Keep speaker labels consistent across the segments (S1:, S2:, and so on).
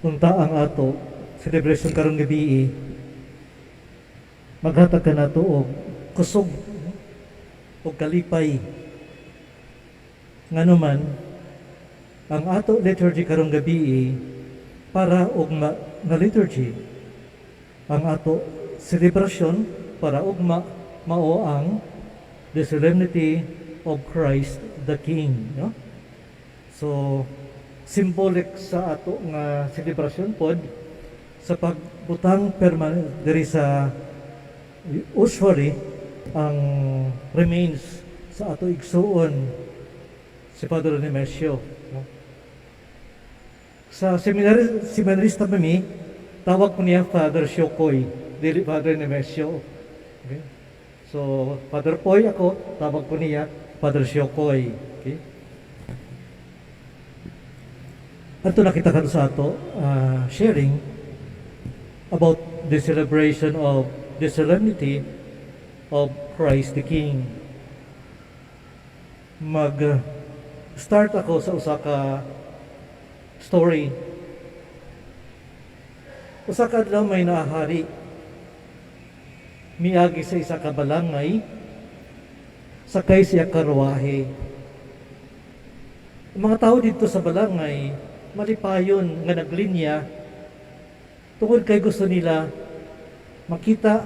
S1: Unta ang ato celebration karong gabi maghatag kanato og kusog og kalipay, ngano man ang ato liturgy karong gabi para ugma nga liturgy. Ang ato celebration para ugma mao ang the Solemnity of Christ the King, no? So symbolic sa ato nga celebration pod sa pagbutang permanent diri sa ossuary ang remains sa ato igsuon si Father Nemesio, no? Sa seminary, seminarista mi, tawag ko niya Father Shokoy, dili Father Nemesio. Okay? So, Father Poy ako, tawag ko niya Father Shokoy. Okay? Ato nakita karon sa ato sharing about the celebration of the Solemnity of Christ the King. Mag start ako sa usa ka story. Usa ka adlaw, may naahari. Miagi sa isa ka balangay, sakay siya karwahe. Ang mga tao dito sa balangay, malipayon nga naglinya tungod kay gusto nila makita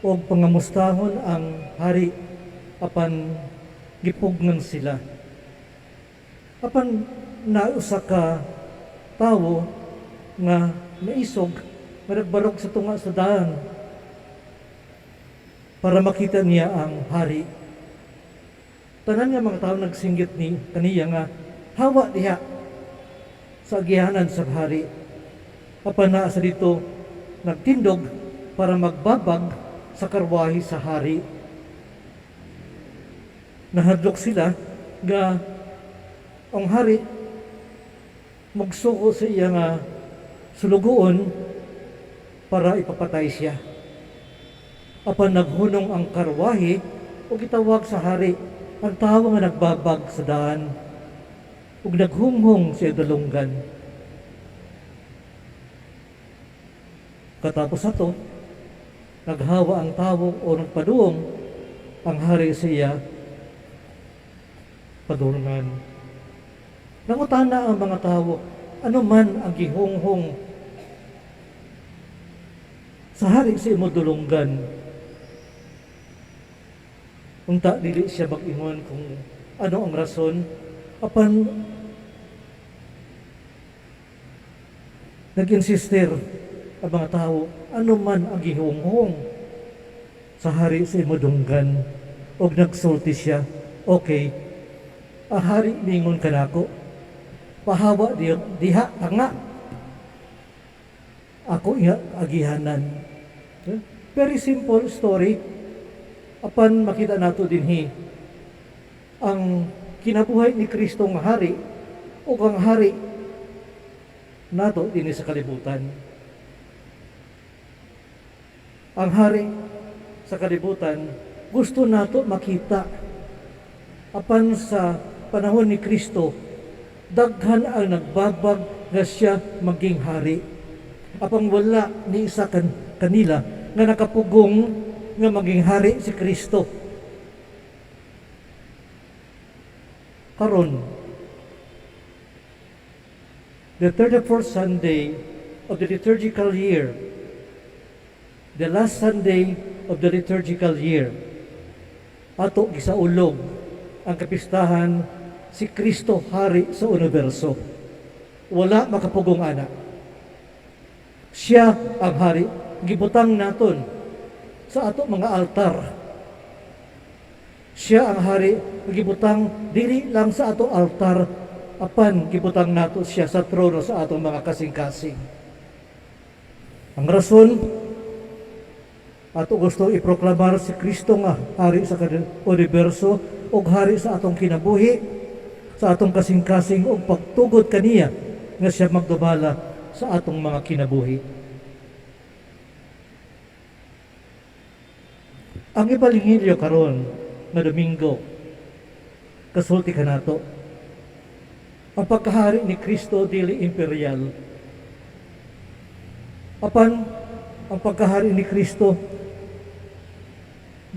S1: og pangamustahon ang hari, apan gipugnan sila. Apan nausa ka tawo nga naisog nga nagbarog sa tunga sa daan para makita niya ang hari. Tanan nga mga tao nagsinggit ni kaniya nga hawa diha sa agihanan sa hari. Apan naa sa dito nagtindog para magbabag sa karwahe sa hari. Nahadlok sila nga ang hari magsuko sa iya nga sulugoon para ipapatay siya. Apan naghunong ang karwahe ug gitawag sa hari ang tawo nga nagbabag sa daan ug naghunghong siya dalunggan. Katapos ato, naghawa ang tawo o nagpaduong ang hari sa iya padulngan. Nangutana ang mga tawo, ano man ang gihunghong sa hari sa imo dulunggan? Unta dili siya mag-ingon kung ano ang rason, apan nag-insister ang mga tao, ano man ang gihunghong sa hari sa imo dunggan? Og nagsulti siya, "Okay, ang hari mingon kanako, pahawa diha tanga ako iya agihanan." Eh, very simple story, apan makita nato dinhi ang kinabuhi ni Kristo nga hari o ang hari nato dinhi sa kalibutan. Ang hari sa kalibutan gusto nato makita, apan sa panahon ni Kristo, daghan ang nagbabag nga siya maging hari. Apang wala ni isa kanila nga nakapugong nga maging hari si Kristo. Karon, the 34th Sunday of the liturgical year, the last Sunday of the liturgical year, ato gisaulog ang kapistahan si Kristo Hari sa universo. Wala makapugong ana. Siya ang hari. Gibutang naton sa ato mga altar. Siya ang hari, gibutang dili lang sa ato altar, apan gibutang nato siya sa trono sa atong mga kasing-kasing. Ang rason, ato gusto iproklamar si Kristo nga hari sa universo ug hari sa atong kinabuhi, sa atong kasing-kasing ug pagtugod kaniya nga siya magdumala sa atong mga kinabuhi. Ang Ebanghelyo karon nga Domingo kasulti kanato. Ang pagkahari ni Kristo dili imperial. Apan ang pagkahari ni Kristo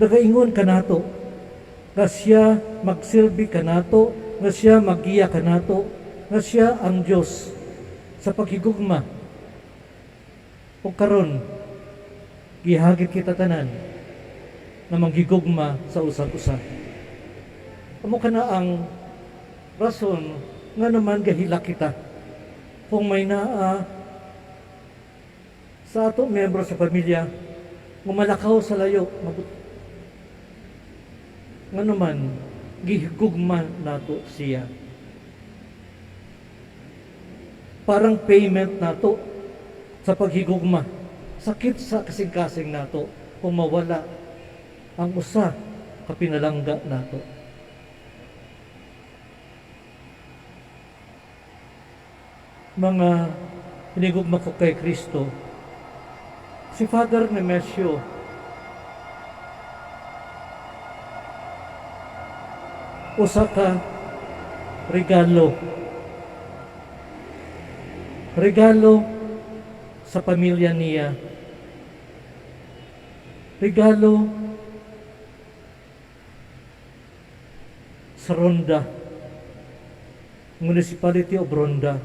S1: nagaingon kanato nga siya magsilbi kanato, nga siya maggiya kanato, nga siya ang Dios sa paghigugma. Ug karon gihagit kita tanan na manghigugma sa usag-usa. Amo kana ang rason nga naman gahilak kita kung may naa sa ato miyembro sa pamilya nga malakaw sa layo, nga naman gihigugma nato siya. Parang payment nato sa paghigugma. Sakit sa kasing-kasing nato kung mawala ang usa ka pinalangga nato. Mga hinigugma ko kay Kristo, si Father Nemesio usa ka regalo. Regalo sa pamilya niya. Regalo sa Ronda, Municipality of Ronda.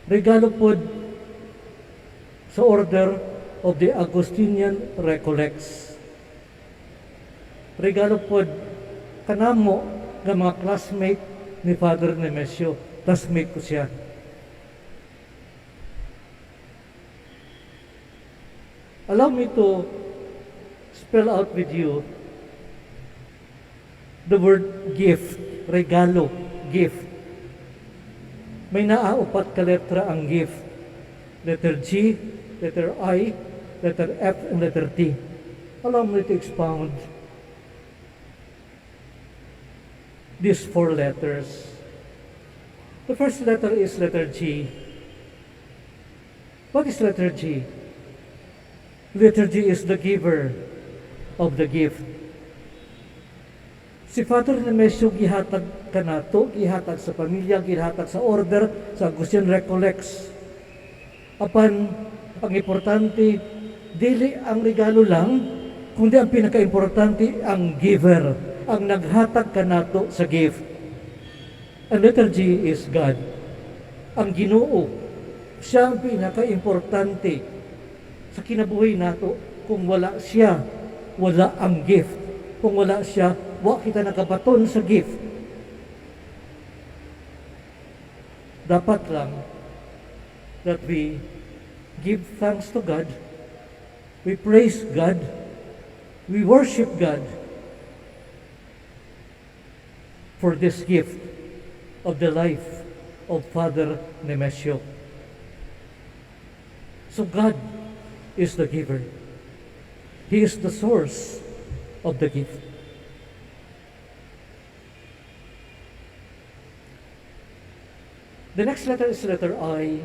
S1: Regalo pod sa Order of the Augustinian Recollects. Regalo pod kanamo nga mga classmate ni Father Nemesio. Classmate ko siya. Allow me to spell out with you the word gift, regalo, gift. May naaupat ka letra ang gift. Letter G, letter I, letter F, and letter T. Allow me to expound these four letters. The first letter is letter G. What is letter G? Letter G is the giver of the gift. Si Father Nemesio gihatag kanato, gihatag sa pamilya, gihatag sa order, sa Agustin Recollects. Apan, ang importante, dili ang regalo lang, kundi ang pinaka-importante, ang giver, ang naghatag kanato sa gift. And letter G is God. Ang Ginoo. Siya ang pinaka-importante sa kinabuhi nato. Kung wala siya, wala ang gift. Kung wala siya, wa kita nakabaton sa gift. Dapat lang that we give thanks to God, we praise God, we worship God for this gift of the life of Father Nemesio. So God is the giver. He is the source of the gift. The next letter is letter I.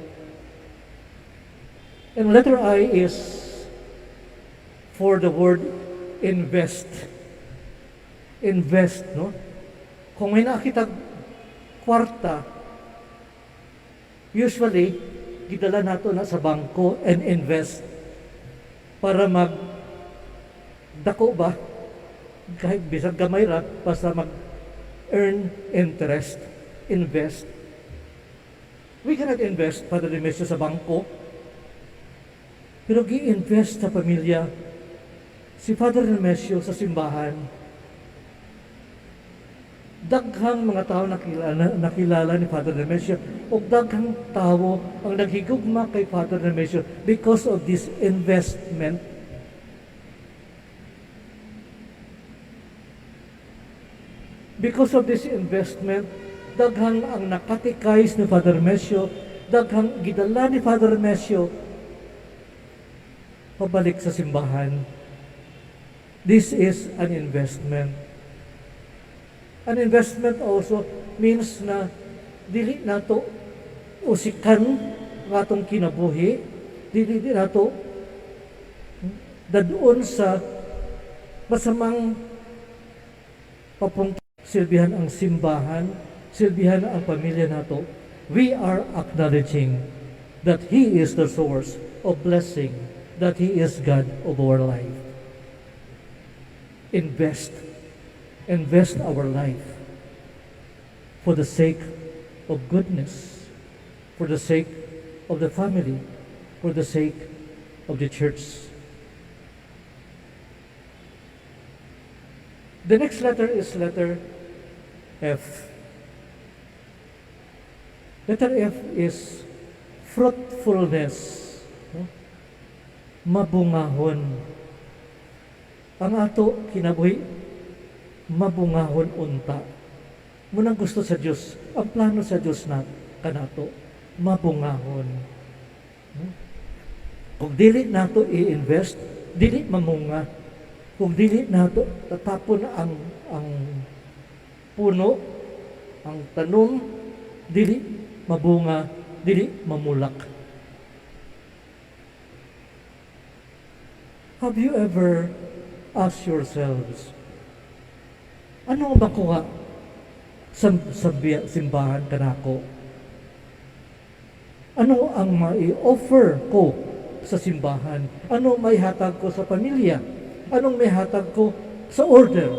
S1: And letter I is for the word invest. Invest, no? Kung may nakita kwarta, usually, gidala nato na sa bangko and invest para mag dako ba, kahit bisag gamay ra, basta mag earn interest, invest. We cannot invest, Father Nemesio, sa bangko, pero gi-invest sa pamilya si Father Nemesio sa simbahan. Daghang mga tao nakilala ni Father Nemesio, o daghang tao ang naghigugma kay Father Nemesio because of this investment. Because of this investment, daghang ang nakatikais ni Father Nemesio, daghang gidala ni Father Nemesio pabalik sa simbahan. This is an investment. An investment also means na dili nato usikan ang atong kinabuhi, dili nato dadun sa masamang papunta. Silbihan ang simbahan, silbihan ang pamilya nato. We are acknowledging That He is the source of blessing, that He is God of our life. Invest. Invest our life for the sake of goodness, for the sake of the family, for the sake of the church. The next letter is letter F. Letter F is fruitfulness. No? Mabungahon. Ang ato kinabuhi, mabungahon unta. Mao nang gusto sa Dios, ang plano sa Dios na kanato, mabungahon. No? Kung dili nato i-invest, dili mamunga. Kung dili nato tatapon ang puno, ang tanom, dili mabunga, dili mamulak. Have you ever asked yourselves, ano ang makuha sa simbahan kanako? Ano ang mai-offer ko sa simbahan? Ano may hatag ko sa pamilya? Anong may hatag ko sa order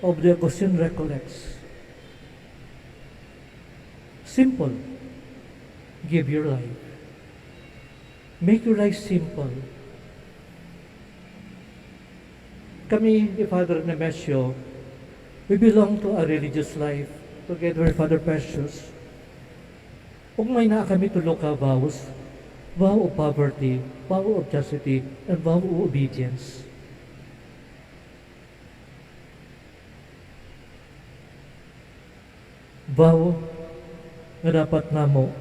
S1: of the Augustine Recollects? Simple. Give your life. Make your life simple. Kami ni Father Nemesio, we belong to a religious life together with Father Precious. Ug may naa kami tulo ka vows: vow of poverty, vow of chastity, and vow of obedience. Vow nga dapat namo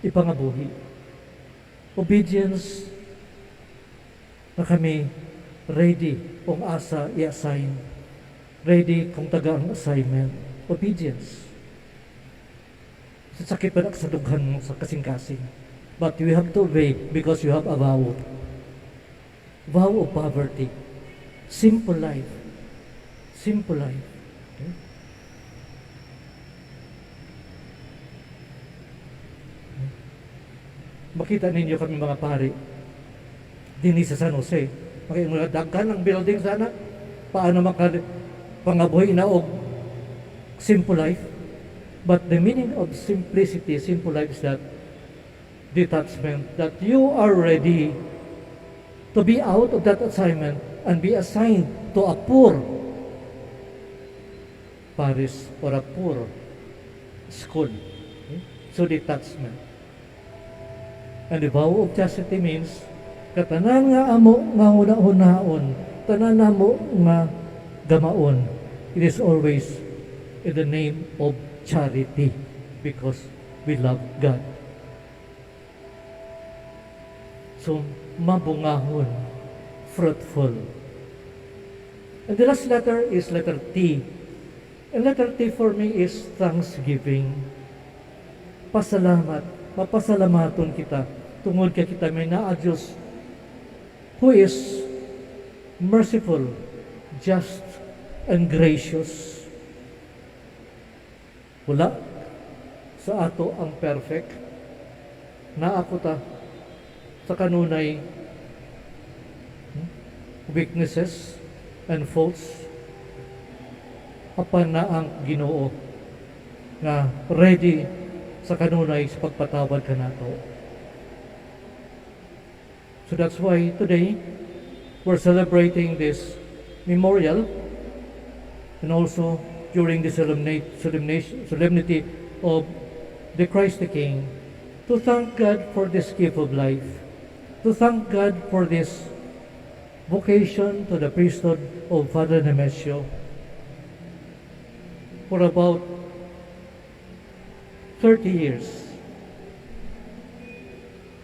S1: ipangabuhi. Obedience na kami ready kung asa i-assign. Ready kung taga ang assignment. Obedience. Sakit pa na sa dughan sa kasing-kasing. But you have to obey because you have a vow. Vow of poverty. Simple life. Simple life. Okay? Makita ninyo kami mga pari dinhi sa San Jose. Makita mga daghan ng building sana. Paano maka pangabuhi na og simple life? But the meaning of simplicity, simple life, is that detachment, that you are ready to be out of that assignment and be assigned to a poor parish or a poor school. Okay? So detachment. And the vow of chastity means katanan nga amo nga huna-hunaon, tanan namo nga gamaon, it is always in the name of charity because we love God. So, mabungahon, fruitful. And the last letter is letter T. And letter T for me is thanksgiving. Pasalamat, mapasalamaton kita tungod kay kita may naa Diyos who is merciful, just, and gracious. Wala sa ato ang perfect. Naa ko ta sa kanunay weaknesses and faults, apan na ang Ginoo nga ready sa kanunay sa pagpatawad kanato. So that's why today we're celebrating this memorial and also during the solemnity of the Christ the King, to thank God for this gift of life, to thank God for this vocation to the priesthood of Father Nemesio. For about 30 years,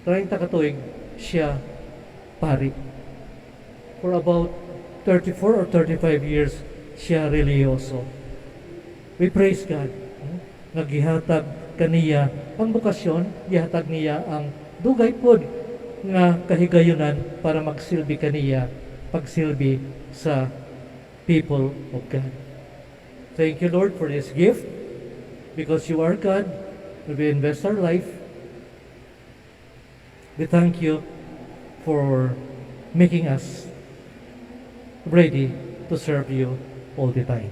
S1: 30 katuig siya pari. For about 34 or 35 years siya relihiyoso. We praise God nga gihatag kaniya ang bokasyon, gihatag niya ang dugay pod nga kahigayunan para magsilbi kaniya, pagsilbi sa people of God. Thank you, Lord, for this gift. Because you are God, When we invest our life, we thank you for making us ready to serve you all the time.